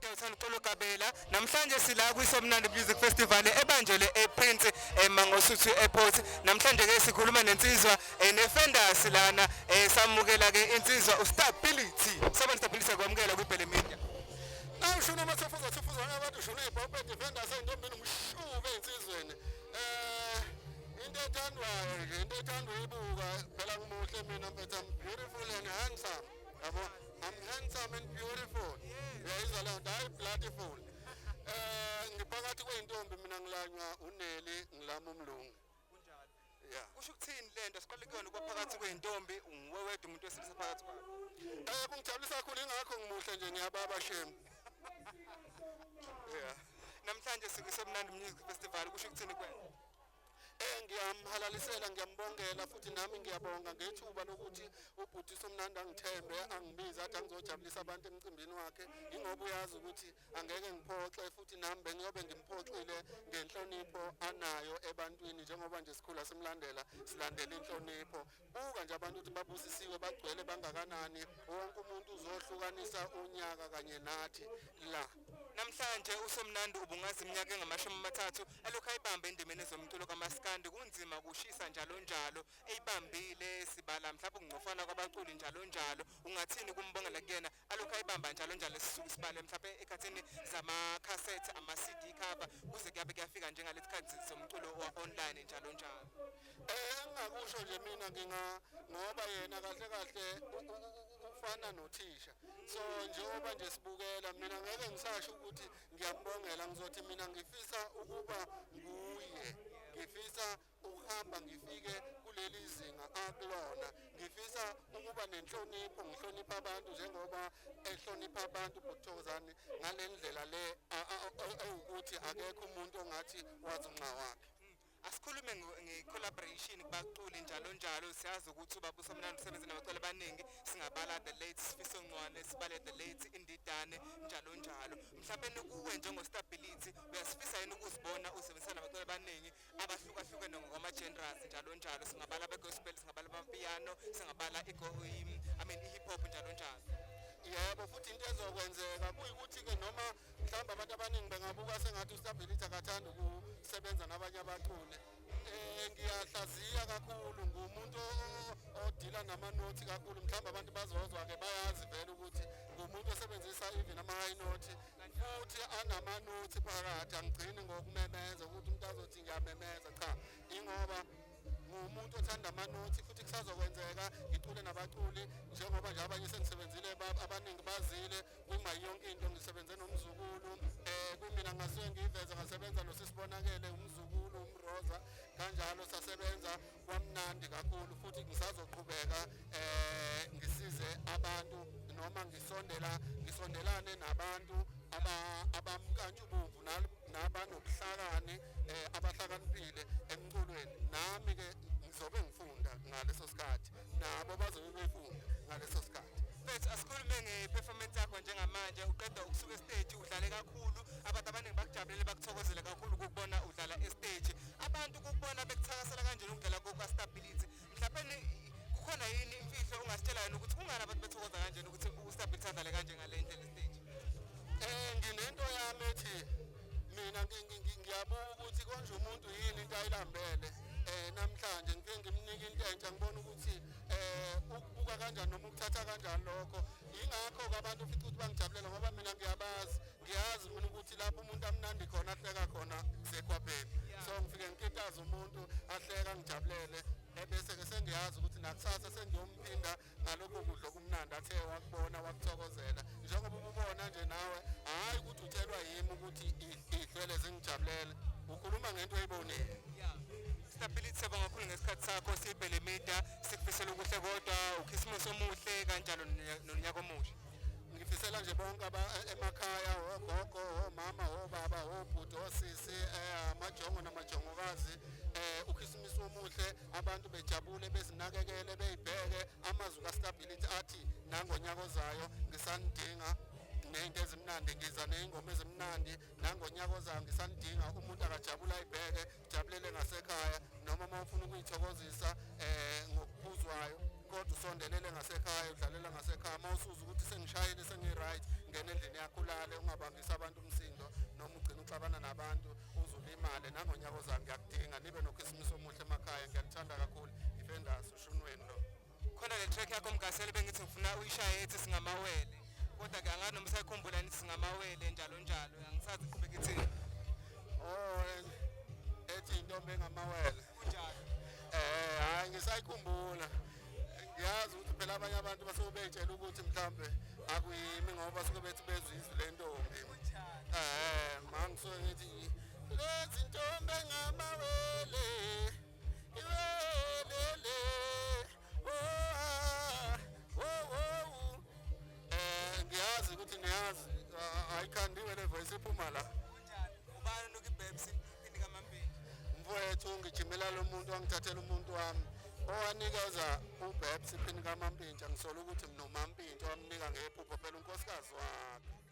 Media, uThanduxolo Gabela. Namhlanje sila kwiSomnandi Music Festival ebanjelwe ePrince eMangosuthu Airport. Namhlanje ke sikhuluma nensizwa neFenders lana, samukela ke insizwa uStability. Sabona Stability, kwamukela kwiBhele Media. Nawushuna amathufuza thufuza abantu, ushuna ibhophe defenders ey'ntombini, umshuke ey'nsizweni. Into ethandwayo nje, into ethandwa ibuka phela, ngimuhle mina mfethu. I'm beautiful and handsome, yabo. I'm handsome and beautiful, uyayizwa leyo nto? Hayi, beautiful. Ngiphakathi kwey'ntombi mina, ngilanywa uneli, ngilama umlungu. Yeah. Kusho ukuthini lento? Siqale kuyona ukuba phakathi kwey'ntombi, nguwe wedwa umuntu wesilisa phakathi kwabo. Kungijabulisa kakhulu, ingakho ngimuhle nje, ngiyababa shame, yeah. Namhlanje sikwiSomnandi Music Festival, kusho ukuthini kuwena? Ngiyamhalalisela, ngiyambongela futhi nami ngiyabonga ngethuba lokuthi ubhuti Somnandi angithembe, angibize, athi angizojabulisa abantu emcimbini wakhe, ingoba uyazi ukuthi angeke ngiphoxe, futhi nami bengiyobe ngimphoxile ngenhlonipho anayo ebantwini, njengoba nje sikhula simlandela, silandela inhlonipho. Buka nje abantu ukuthi babusisiwe, bagcwele bangakanani, wonke umuntu uzohlukanisa unyaka kanye nathi la. Namhlanje uSomnandi ubungaza iminyaka engamashumi 30 elokhu ayibambe endimeni ezomculo kamaskandi. Kunzima, kushisa njalo njalo, eyibambile. Sibala mhlawumbe ukungcofana kwabaculi njalo njalo. Ungathini kumbongela kuyena alokhu ayibamba njalo njalo, sisuke sibale mhlawumbe ekhathini zamakhasethi, ama-CD cover, kuze kuyabe kuyafika njengalesi khathi zomculo wa-online njalo njalo? Engingakusho nje mina, nginga ngoba yena kahle kahle ufana nothisha, so njengoba nje sibukela, mina ngeke ngisasho ukuthi ngiyambongela, ngizothi mina ngifisa ukuba nguye, ngifisa ukuhamba ngifike kuleli zinga akulona, ngifisa ukuba nenhlonipho, ngihlonipha abantu njengoba ehlonipha abantu buthokozani ngale ndlela le ewukuthi akekho umuntu ongathi wazi unxa wakhe. Asikhulume nge-collaboration kubaculi njalo njalo. Siyazi ukuthi ubaba uSomnandi usebenze nabaculi abaningi, singabala the late Sifiso Ncwane, sibale the late Indidane njalo njalo. Mhlawumbe kuwe njengo-Stability, uyasifisa yini ukuzibona usebenzisana nabaculi abaningi abahlukahlukene ngokwama-genres njalo njalo? Singabala abe-gospel, singabala amapiano, singabala I mean, i-hip hop njalo njalo. Yebo, futhi into ezokwenzeka kuyikuthi-ke noma mhlawumbe abantu abaningi bengabuka sengathi uStability akathanda ukusebenza nabanye abaculi, ngiyahlaziya kakhulu, ngumuntu odila namanothi kakhulu. Mhlawumbe abantu bazozwa-ke, bayazi vele ukuthi ngumuntu osebenzisa even ama-high note, futhi anamanothi phakathi. Angigcini ngokumemeza ukuthi umuntu azothi ngiyamemeza, cha, ingoba ngumuntu othanda amanothi. Futhi kusazokwenzeka ngicule nabaculi, njengoba nje abanye sengisebenzile, abaningi bazile kuma yonke into. Ngisebenze nomzukulu kumina ngasuke ngiyiveze, ngasebenza noSisibonakele, umzukulu umroza kanjalo, sasebenza kwamnandi kakhulu. Futhi ngisazoqhubeka ngisize abantu noma ngisondela, ngisondelane nabantu abamkantshubomvu nabanobuhlakani, abahlakaniphile emculweni. Nami ke ngizobe ngifunda ngaleso sikhathi, nabo bazobe befunda ngaleso sikhathi. Mfethu, asikhulume nge-performance yakho njengamanje. Uqeda ukusuka estage, udlale kakhulu, abantu abaningi bakujabulele, bakuthokozele kakhulu ukukubona udlala estage. Abantu kukubona bekuthakasela kanjena ukudlala kuka-Stability. Mhlawumbe kukhona yini imfihlo ongasitshela yona ukuthi kungani abantu bethokoza kanjena ukuthi uStability adlale kanje ngale ndlela estage? Nginento yami ethi mina ngiyabuka ukuthi konje umuntu yini into ayilambele namhlanje. Ngifike ngimnike into entsha, ngibona ukuthi ukubuka kanjani noma ukuthatha kanjani lokho. Ingakho ke abantu ufica ukuthi bangijabulela, ngoba mina ngiyabazi, ngiyazi mina ukuthi lapho umuntu amnandi khona, ahleka khona, kusekhwapheni. So ngifike ngikitaze umuntu, ahleka, ngijabulele, ebese-ke sengiyazi ukuthi nakusasa sengiyomphinda ngalokho kudla okumnandi athe wakubona wakuthokozela, njengoba ububona nje nawe. Hhayi ukuthi utshelwa yimi ukuthi iy'hlwele zingijabulele, ukhuluma ngento oyibonile. Yeah. Stability, siyabonga kakhulu ngesikhathi sakho. SiyiBhele Media sikufisela okuhle kodwa, ukhisimusi omuhle kanjalo nonyaka omusha. Ngifisela nje bonke emakhaya, ogogo, omama, obaba, obhuti, osisi, amajongo namajongokazi, ukhisimusi omuhle, abantu bejabule, bezinakekele, beyibheke. Amazwi kaStability athi nangonyaka ozayo ngisanidinga ney'nto ezimnandi, ngiza ney'ngoma ezimnandi. Nangonyaka ozayo ngisanidinga. Umuntu akajabule, ayibheke, jabulele ngasekhaya, noma uma ufuna ukuyithokozisa ngokuphuzwayo, kodwa usondelele ngasekhaya, udlalela ngasekhaya. Uma usuza ukuthi sengishayile, sengi-right, ngena endlini yakho ulale. Ungabangisi abantu umsindo noma ugcine uxabana nabantu uze ulimale. Nangonyaka ozayo ngiyakudinga. Nibe nokhisimusi omuhle emakhaya. Ngiyanithanda kakhulu. Ifendasi ushuni wenu lo. Khona le track yakho, Mgasela, bengithi ngifuna uyishaye ethi "Singamawele", kodwa-ke angazi noma usayikhumbula nithi "Singamawele" njalo njalo, angisazi iqhubeka ithini. Oh, ethi "Intombi engamawele"? Kunjalo. Hayi, ngisayikhumbula. Ngiyazi ukuthi phela abanye abantu basuke bey'tshela ukuthi mhlambe akuyimi, ngoba basuke bethi bezwe izwi lentombi. Ma ngisuke ngithi lezi ntombi engamawele, iwelele, oh, ah, oh, oh. Ngiyazi ukuthi niyazi, ayikhandiwe le voice, iphuma la. Kunjalo. Ubani onuka ibhebsi iphini kamampintsha? Mfowethu, ngijimela lo muntu wangithathela umuntu wami, owanikeza uBabs iphini kamampintsha. Ngisola ukuthi mnomampintsha wamnika ngephupho phela unkosikazi wakhe.